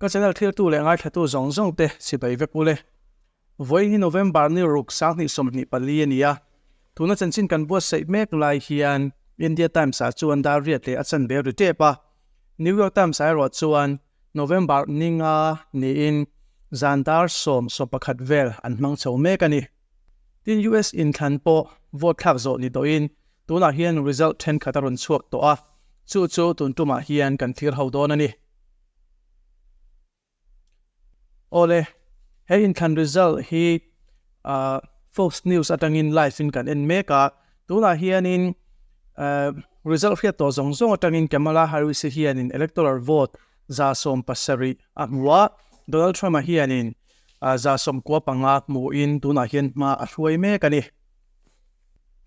Ka channel thiltu leh ngaithlatu zawng zawng te chibai vek ule. Vawiin hi November ni ruk 2024 a ni a, tuna chanchin kan buatsaih mek lai hian India Times ah chuan dar riat leh a chanve ri tep a, New York Times ah erawh chuan November ni nga niin zan dar sawm sawmpakhat vel an hmang chho mek a ni. Tin US inthlan pawh vote thlak zawh ni tawhin tunah hian result thenkhat a rawn chhuak tawh a, chu chu tun tumah hian kan thlir ho dawn a ni. Awle, he inthlan result hi Fox News atangin live in kan en mek a, tunah hianin result hriat tawh zawng zawng atangin Kamala Harris hi hianin electoral vote 70% a hmu a, Donald Trump-a hianin 95% hmuin tunah hian hma a hruai mek a ni.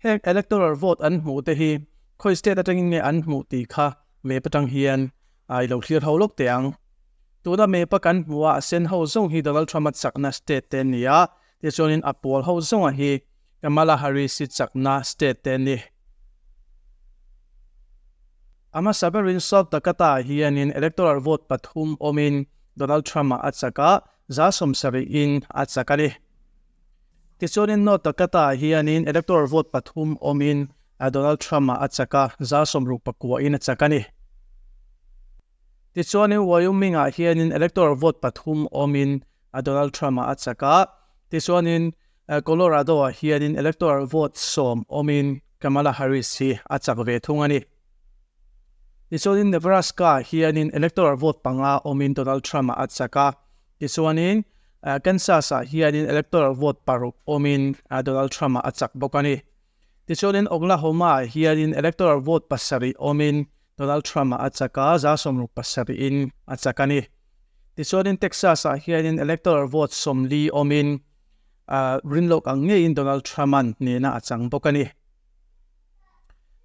Heng electoral vote an hmuh te hi khawi state atangin nge an hmuh tih kha map atang hian i lo thlir ho lawk teh ang. Tuna map a kan hmuh a a sen ho zawng hi Donald Trump a chakna state te an ni a, tichuanin a pawl ho zawnga hi Kamala Harris i chakna state te an ni. A hmasa berin South Dakota ah hianin electoral vote pathum awmin Donald Trump-a a chak a, 70% in a chak a ni. Tichuanin North Dakota-ah hianin electoral vote pathum awmin Donald Trump-a a chak a, 69% in a chak a ni. Tichuanin Wyoming-ah hianin electoral vote pathum awmin Donald Trump-a a chak a, tichuanin Colorado-ah hianin electoral vote 10 awmin Kamala Harris hi a chak ve thung a ni. Tichuanin Nebraska-ah hianin electoral vote panga awmin Donald Trump-a a chak a, Tichuanin, Kansas-ah hianin electoral vote paruk awmin Donald Trump-a a chak bawk a ni. Tichuanin, Oklahoma-ah hianin electoral vote pasarih awmin Donald Trump-a a chak a, 67%-in a chak a ni. Tichuanin, Texas-ah hianin electoral vote 40 awmin rinlawk ang ngeiin Donald Trump-a'n hnehna a chang bawk a ni.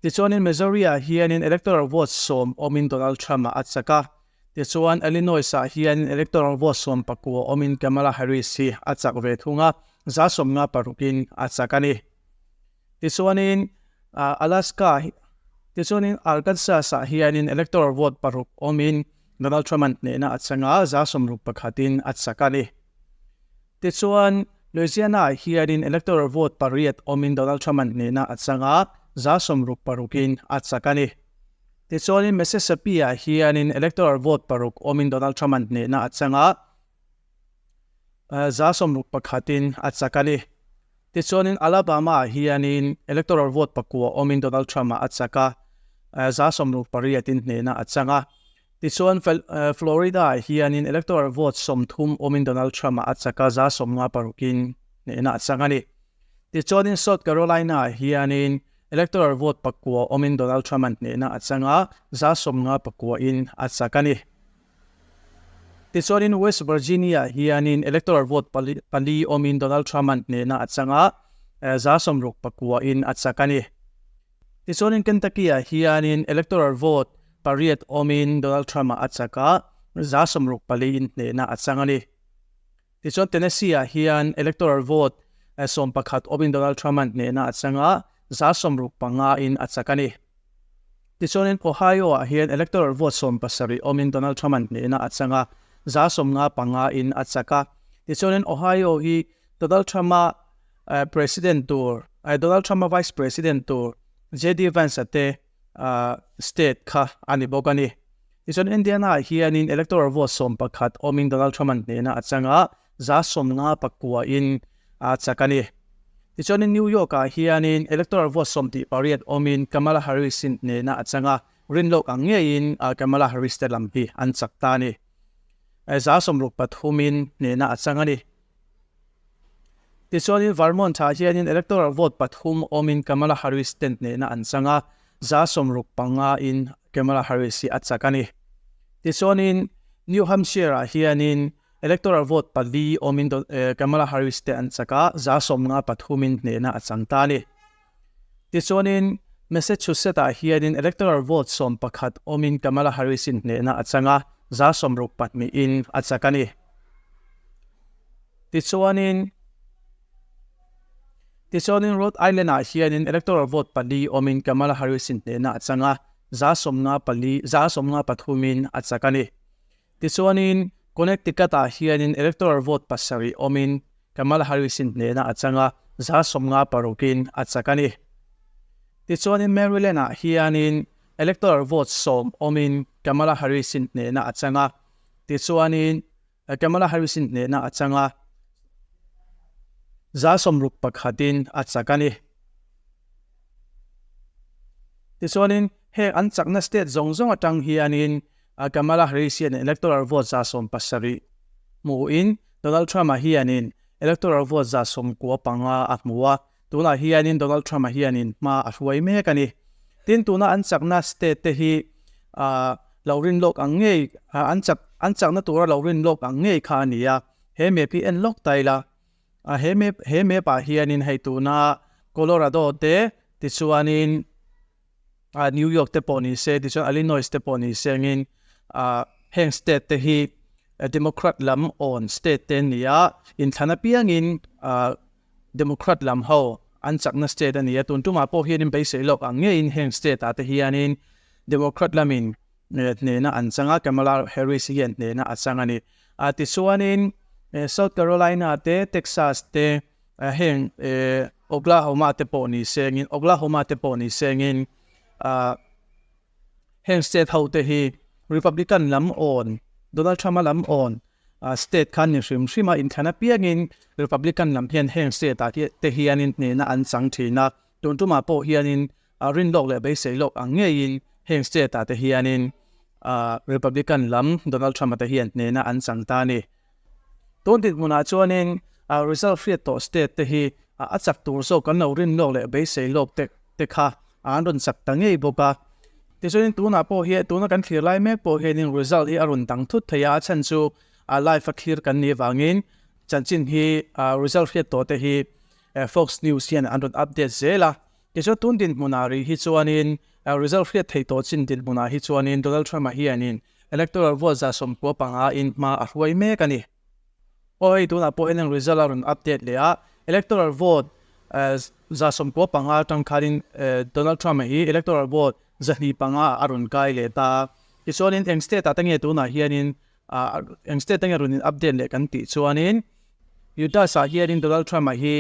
Tichuanin, Missouri-ah hianin electoral vote 10 awmin Donald Trump-a a chak a, Tichuan, Illinois-ah hian electoral vote 19 awmin Kamala Harris hi a chak ve thung a, 56%-in a chak a ni. Tichuanin, Alaska Tichuanin, Arkansas-ah hianin electoral vote paruk awmin Donald Trump-a'n hnehna a chang a, 61%-in a chak a ni. Tichuan, Louisiana-ah hianin electoral vote pariat awmin Donald Trump-a'n hnehna a chang a, 66%-in a chak a ni. Tichuanin Mississippi-ah hianin electoral vote paruk awmin Donald Trump-a'n hnehna a chang a, 61%-in a chak a ni. Tichuanin Alabama-ah hianin electoral vote pakua awmin Donald Trump-a a chak a, 68%-in hnehna a chang a. Tichuan Florida-ah hianin electoral vote 30 awmin Donald Trump-a a chak a, 56%-in hnehna a chang a ni. Tichuanin South Carolina-ah hianin electoral vote pakua awmin Donald Trump-a'n hnehna a chang a, 59%-in a chak a ni. Tichuanin West Virginia-ah hianin electoral vote pali awmin Donald Trump-a'n hnehna a chang a, 69%-in a chak a ni. Tichuanin Kentucky-ah hianin electoral vote pariat awmin Donald Trump-a a chak a, 64%-in hnehna a chang a ni. Tichuan Tennessee-ah hian electoral vote 11 awmin Donald Trump-a'n hnehna a chang a, 65%-in a chak a ni. Tichuanin Ohio-ah hian electoral vote 17 awmin Donald Trump-a'n hnehna a chang a, 55%-in a chak a. Tichuanin Ohio hi Donald Trump-a president tur, Donald Trump-a vice president tur JD Vance-a te state kha a ni bawk a ni. Tichuan Indiana-ah hianin electoral vote 11 awmin Donald Trump-a'n hnehna a chang a, 59%-in a chak a ni. Tichuanin New York-ah hianin electoral vote 28 awmin Kamala Harris-in hnehna a chang a, rinlawk ang ngeiin Kamala Harris te lam hi an chak ta a ni. 63%-in hnehna a chang a ni. Tichuanin Vermont-ah hianin electoral vote pathum awmin Kamala Harris ten hnehna an chang a, 65%-in Kamala Harris hi a chak a ni. Tichuanin New Hampshire-ah hianin electoral vote pali awmin Kamala Harris te an chak a, 53%-in hnehna a chang ta a ni. Tichuanin Massachusetts-ah hianin electoral vote 11 awmin Kamala Harris-in hnehna a chang a, 62%-in a chak a ni. Tichuanin Tichuanin Rhode Island-ah hianin electoral vote pali awmin Kamala Harris-in hnehna a chang a, 54, 53%-in a chak a ni. Tichuanin Connecticut ah hianin electoral vote pasarih awmin Kamala Harris in hnehna a chang a, 56% in a chak a ni. Tichuanin Maryland ah hianin electoral vote sawm awmin Kamala Harris in hnehna a chang a, tichuanin Kamala Harris in hnehna a chang a, 61% in a chak a ni. Tichuanin heng an chakna state zawng zawng atang hianin Kamala Harris hian electoral vote 70 hmuin Donald Trump-a hianin electoral vote 95 a hmu a, tunah hianin Donald Trump-a hianin hma a hruai mek a ni. Tin, tuna an chakna state te hi lo rin lawk ang ngei, an chak an chakna tura lo rin lawk ang ngei kha a ni a, he map hi en lawk ta ila. He map he map ah hianin hei tuna Colorado te tichuanin New York te pawh ni se tichuan Illinois te pawh ni se angin heng state te hi Democrat lam awn state te an ni a, inthlan apiangin Democrat lam ho an chakna state a ni a, tun tumah pawh hianin beisei lawk ang ngeiin heng state ah te hianin Democrat lamin hnehna an chang a, Kamala Harris hian hnehna a chang a ni. Tichuanin South Carolina te, Texas te, Heng Oklahoma te pawh ni sengin, Oklahoma te pawh ni sengin heng state ho te hi Republican lam awn, Donald Trump-a lam awn state khan ni hrim hrim a, inthlan apiangin Republican lam hian heng state ah te hianin hnehna an chang thin a, tun tumah pawh hianin rin lawk leh beisei lawk ang ngeiin heng state ah te hianin Republican lam Donald Trump-a te hian hnehna an chang ta a ni. Tun dinhmunah chuanin result hriat tawh state te hi a chak tur zawk kan lo rin lawk leh beisei lawk te te kha an rawn chak ta ngei bawk a. Tichuanin tunah pawh hian tuna kan thlir lai mek pawh hianin result hi a rawn dang thut thei a, a chhan chu live a thlir kan nih avangin chanchin hi result hriat tawh te hi Fox News hian an rawn update zel a. Tichuan tun dinhmunah rih hi chuanin result hriat theih tawh chin dinhmunah hi chuanin Donald Trump-a hianin Electoral vote 95 in hma a hruai mek a ni. Aw hei tunah pawh hian result a rawn update leh a, electoral vote 95 atang khanin Donald Trump-a hi electoral vote 205 a rawn kai leh ta. Tichuanin eng state ah te nge tunah hianin eng state te nge rawn in update leh kan tih chuanin Utah ah hianin Donald Trump-a hi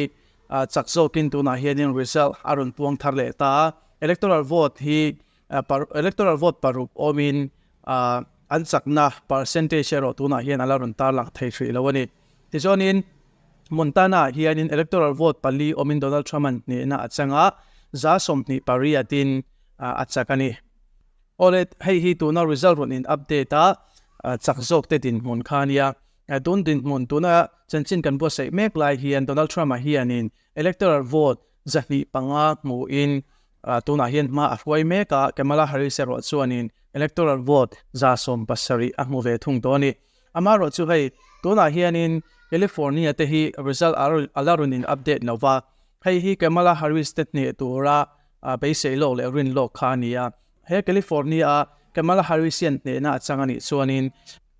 chak zawkin tunah hianin result a rawn puang thar leh ta. Electoral vote hi Electoral vote paruk awmin an chakna percentage erawh tunah hian a la rawn tarlang thei hrih lo a ni. Tichuanin Montana-ah hianin electoral vote pali awmin Donald Trump-a'n hnehna a chang a, 28%-in a chak a ni. Awle, hei hi tuna result rawn in update a, chak zawkte dinhmun kha a nia. Tun dinhmun, tuna chanchin kan buatsaih mek lai hian Donald Trump-a hianin electoral vote 205 hmuhin Tunah hian hma a hruai mek a, Kamala Harris erawh chuanin electoral vote 70% a hmu ve thung tawh a ni. Amaherawh chu hei, tunah hianin California te hi result a la rawn in update lo va, hei hi Kamala Harris te hneh tura beisei lawk leh rin lawk kha a ni a. He California-a Kamala Harris hian hnehna a chang a nih chuanin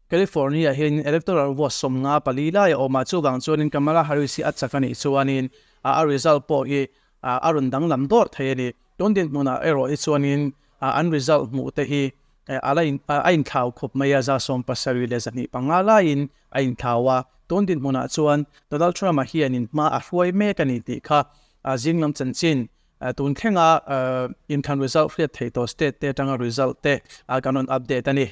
California hianin electoral vote 54 lai a awm a, chuvang chuanin Kamala Harris hi a chak a nih chuanin a result pawh hi a rawn danglam dawrh thei a ni. Tun dinhmunah erawh hi chuanin an result hmuh te hi a la in a inthlau khawp mai a, 77 leh 205 laiin a inthlau a. Tun dinhmunah chuan Donald Trump-a hianin hma a hruai mek a ni tih kha zing lam chanchin tun thlenga inthlan result hriat theih tawh state te atanga result te kan rawn update a ni.